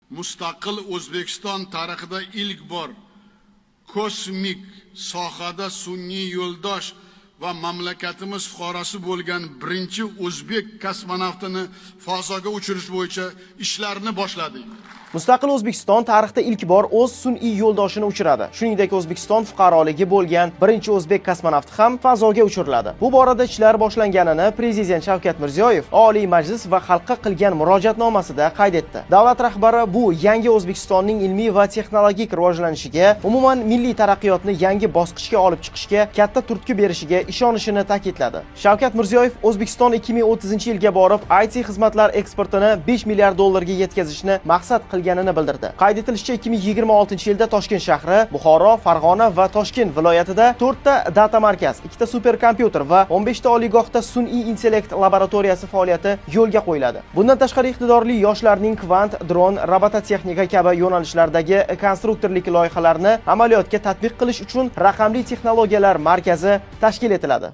Mustaqil O'zbekiston tarixida ilk bor kosmik sohada sun'iy yo'ldosh va mamlakatimiz fuqarosi bo'lgan birinchi o'zbek kosmonavtini fazoga uchirish bo'yicha ishlarni boshladik. Mustaqil O'zbekiston tarixda ilk bor o'z sun'iy yo'ldoshini uchiradi. Shuningdek, O'zbekiston fuqaroligi bo'lgan birinchi o'zbek kosmonavti ham fazoga uchiriladi. Bu borada ishlar boshlanganini prezident Shavkat Mirziyoyev Oliy Majlis va xalqqa qilgan murojaatnomasida qayd etdi. Davlat rahbari bu yangi O'zbekistonning ilmiy va texnologik rivojlanishiga, umuman milliy taraqqiyotni yangi bosqichga olib chiqishga katta turtki berishiga ishonishini ta'kidladi. Shavkat Mirziyoyev O'zbekiston 2030-yilga borib IT xizmatlar eksportini 5 milliard dollarga yetkazishni maqsad qilganini bildirdi. Qayd etilishicha, 2026-yilda Toshkent shahri, Buxoro, Farg'ona va Toshkent viloyatida 4 ta data markaz, 2 ta superkompyuter va 15 ta oliygohda sun'iy intellekt laboratoriyasi faoliyati yo'lga qo'yiladi. Bundan tashqari, iqtidorli yoshlarning kvant, dron, robototexnika kabi yo'nalishlardagi konstruktorlik loyihalarini amaliyotga tatbiq qilish uchun raqamli texnologiyalar markazi tashkil etiladi.